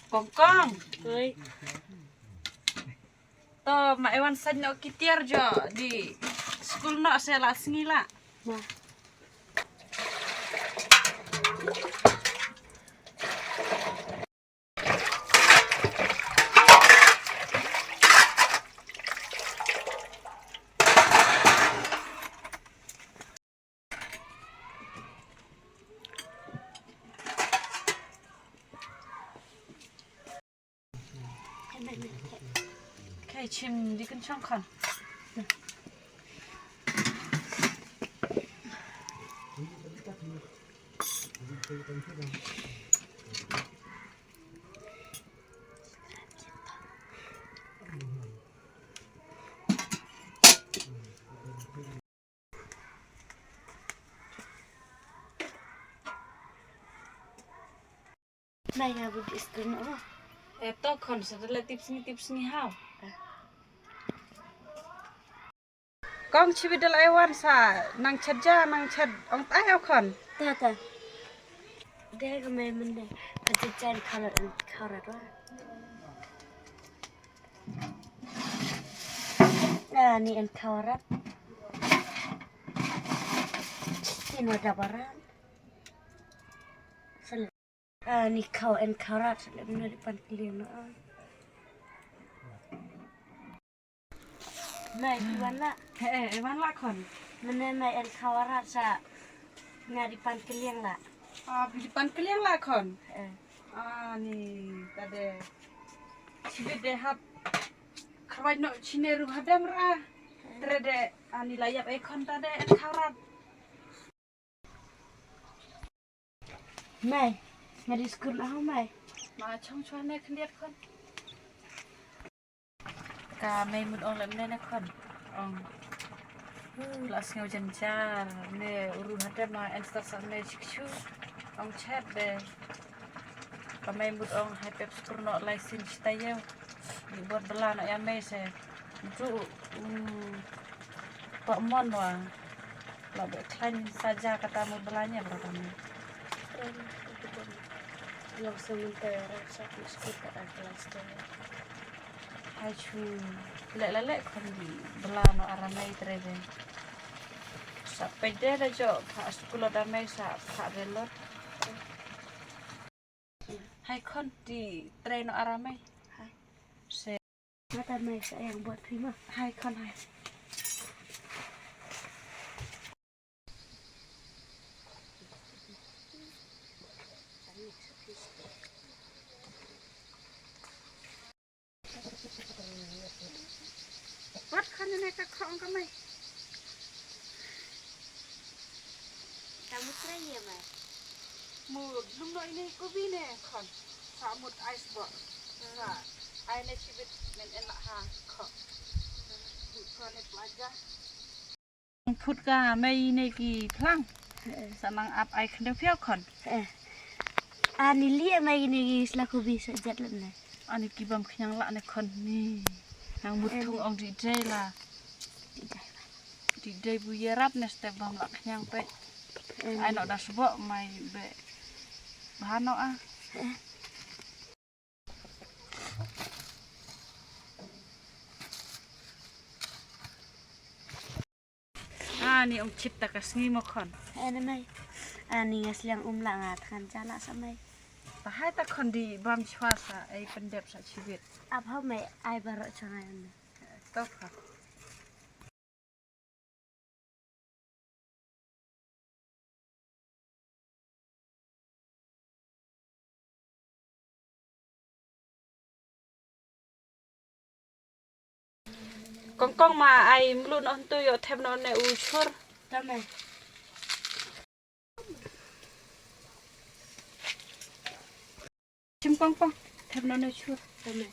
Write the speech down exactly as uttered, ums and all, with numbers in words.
Kong kong. Oi. To ma ewan sait noh ki tiar jo di skul noh se la sngi la. Ma. Kei chim di kan chong khan. Nai nga bud iskun o. E to khon sa dala tip sngi tip sngi hau. Kong chibi dala ewan sa nang chet ja nang chet ong tai o khon. Ta ta. Dega mai mende. Ka chet ja khalat khalat wa. Ani en khawarat. Tino dabaran. Sel. Ani khaw en khawarat sel mno di pan kliang no. Mai wan la. He e wan la khon. Mene mai en khawarat sa. Nga di pan kliang la. Ah, di pan kliang la khon. Ani tade. Chibit de hap. Kharwai no chine ru hadam ra. Trede ani layap e khon tade en khawarat. Mai, nga di skul ah mai. Ma chong chwa ne khyndiat khon. Ka mai mut ong lem ne ne khon. Ong. Uh, la sngew jynjar ne uru hadam ma en stat sa ne chikchu. Ong chet de. Ka mai mut ong hai pep skur no lai sin chita yeu. Di bot bela no ya mai se. Mtu um pa mon wa. La be klan saja kata mut bela nya bela kami. Long sementara sa skur kata kelas tu. Hai chu le la le khon di bela no aramai trebe. Sa pede da jo pa skul da mai sa pa relot. Hai khon di train aramai. Hai. Se. Mata mai sa yang buat prima. Hai khon hai. Wat khon ne ka khong ka mai. Ta mut trai ye mai. Mut lum no ini kubi ne khon. Sa mut ais bo. Sa ai ne chibit men en la ha kho. Mut khon ne plaja. Phut ka mai ne ki phlang. Sa nang ap ai khyndew phiaw khon. Ani lia mai ne ki sla kubi sa jat lam ne. Ani ki bam khnyang la ne khon ni. Nang mut thung ong di dei la. Di dei bu ye rap ne step bam la khnyang pe. Ai no da sbo mai be. Bahano a. Ani ong chit ta ka sngi mo khon. Ani mai. Ani nga sliang um la nga than cha la sa mai. Ba hai ta khon di bam chwa sa ai pendep sa chibit. Ap ha mai ai baro cha ngai ani. To kha. Kong kong ma ai mlu no tu yo thep no ne u chur. Tama. Chim kong kong thep no ne chur. Tama.